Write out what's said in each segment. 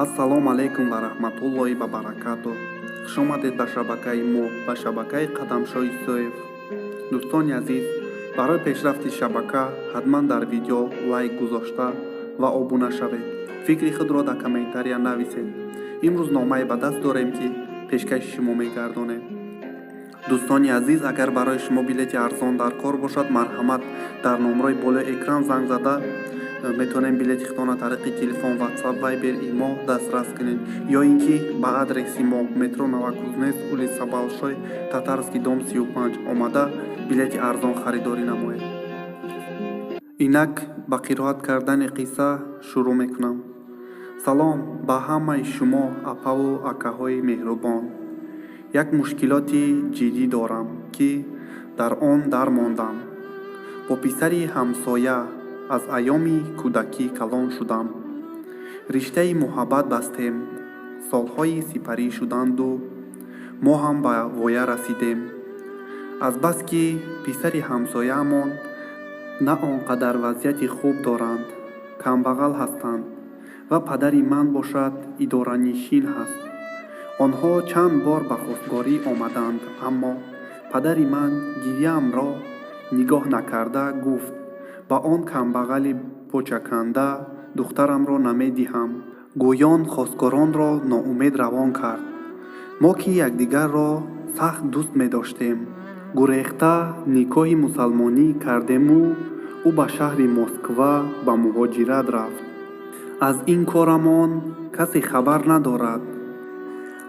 Ассалому алайкум ва раҳматуллоҳи ва баракатуҳ. Хушомадед ба шабакаи мо, ба шабакаи Қадамшоҳ Исоев. Дӯстони азиз, барои пешрафти шабака ҳатман дар видео лайк гузошта ва обуна шавед. Фикри худро дар комментария нависед. Имрӯз номае ба даст дорем, ки пешкаши шумо мегардонем. Дӯстони азиз, агар барои шумо билети арзон дар кор бошад, марҳамат, дар номрои болои экран занг зада метавонем билети худтонро тариқи телефон, Ватсап, Вайбер, Имо дастрас кунед ё ин ки ба адреси мо: метро Новокузнецк, улица Большой Татарский, дом 35 омада, билети арзон харидорӣ намоед. Инак ба қироат кардани қисса шурӯъ мекунам. Салом ба ҳамаи шумо, апаву акаҳои меҳрубон. Як мушкилоти ҷиддӣ дорам, ки дар он дармондам. Бо писари ҳамсоя аз айёми кӯдакӣ калон шудам. Риштаи муҳаббат бастем. Солҳои сипарӣ шуданду мо ҳам ба воя расидем. Азбаски писари ҳамсояамон на он қадар вазъияти хуб доранд, камбағал ҳастанд ва падари ман бошад, идоранишин ҳаст. Онҳо чанд бор ба хостгорӣ омаданд, аммо падари ман гиряамро нигоҳ накарда гуфт: «Ба он камбағали почаканда духтарамро намедиҳам». Гӯён хостгоронро ноумед равон кард. Мо ки якдигарро сахт дӯст медоштем, гурехта никоҳи мусалмонӣ кардему ӯ ба шаҳри Москва ба муҳоҷират рафт. Аз ин корамон касе хабар надорад.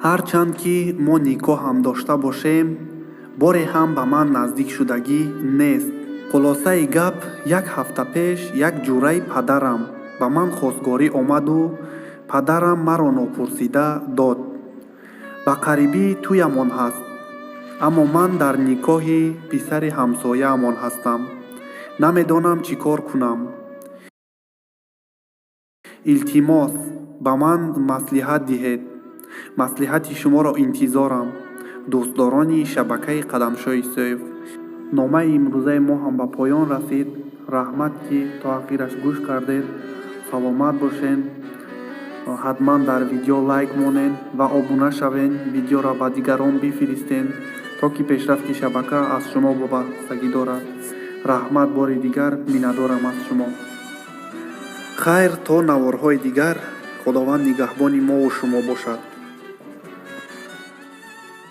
Ҳарчанд ки мо никоҳам дошта бошем, боре ҳам ба ман наздик шудагӣ нест. Хулосаи гап, як ҳафта пеш як ҷураи падарам ба ман хостгорӣ омаду падарам маро нопурсида дод. Ба қарибӣ тӯямон ҳаст, аммо ман дар никоҳи писари ҳамсояамон ҳастам. Намедонам, чӣ кор кунам. Илтимос, ба ман маслиҳат диҳед. Маслиҳати шуморо интизорам. Дӯстдорони шабакаи Қадамшоҳ Исоев. Номаи имрӯзаи мо ҳам ба поён расид. Раҳмат, ки то ахираш гӯш кардед. Саломат бошед. Ҳатман дар видео лайк монед ва обуна шавед. Видеоро ба дигарон бифиристед, то ки пешрафти шабака аз шумо вобастагӣ дорад. Раҳмат бори дигар, миннатдорам аз шумо. Хайр, то наворҳои дигар. Худованд нигаҳбони мову шумо бошад.